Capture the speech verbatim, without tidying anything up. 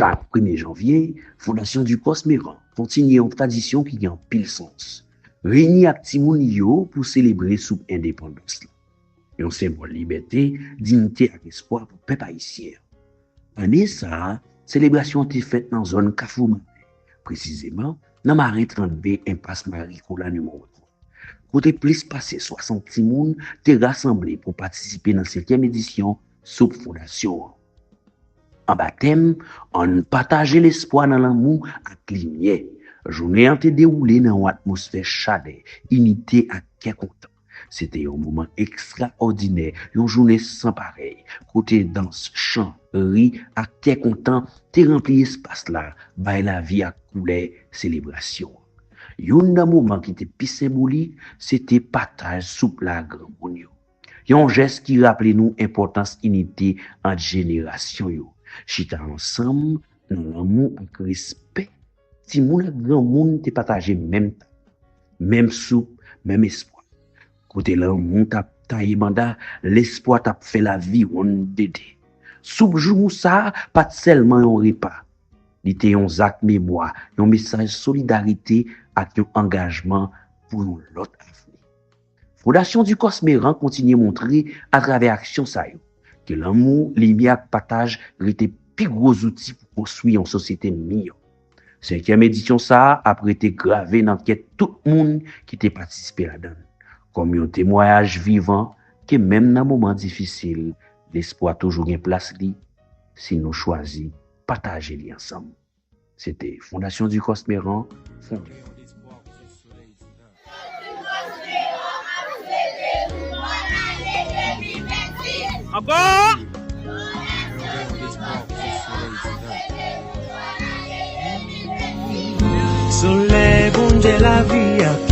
Chak premye janvye, Fondasyon Ducos Méran kontinye yon tradisyon ki gen anpil sans. Reyini ak timoun li yo pou selebre soup endepandans la. Yon senbòl libète, diyite ak espwa pou pèp ayisyen an. Ane sa a, selebrasyon an te fèt nan zòn Kafou Maren, presizeman nan Maren trannde, enpas Mari Kola nimewo twa, kote plis pase swasant timoun te rasanble pou patisipe nan senkyèm edisyon Soup Fondasyon an. Anba tèm, Ann pataje lespwa nan lanmou ak limyè, jounen an te dewoule nan yon atmosfè chalè, inite ak kè kontan. Se te yon moman ekstraòdinè, yon jounen san parèy, kote dans, chan, ri ak kè kontan te ranpli espas la, bay lavi ak koulè selebrasyon an. Youn nan moman ki te pi senbolik, se te pataj soup la ak granmoun yo. Yon jès ki raple nou enpòtans inite ant jenerasyon yo. Chita ansanm, nan lanmou ak respè, timoun ak granmoun te pataje menm tab, menm soup, menm espwa. Kote lanmou t ap taye banda, lespwa t ap fè laviwonn dede. Soup joumou sa a pa t sèlman yon repa. Li te yon zak memwa, yon mesaj solidarite ak yon angajman pou yon lòt avni. Fondasyon Ducos Méran kontinye montre, atravè aksyon sa yo, ke lanmou, limyè ak pataj rete pi gwo zouti pou konstwi yon sosyete miyò. Senkyèm edisyon sa a ap rete grave nan kè tout moun ki te patisipe ladan l, kòm yon temwayaj vivan ke menm nan moman difisil, lespwa toujou gen plas li si nou chwazi pataje li ansanm. Se te Fondasyon Ducos Méran, Fondé. Ankò! Solèy Bondye lavi a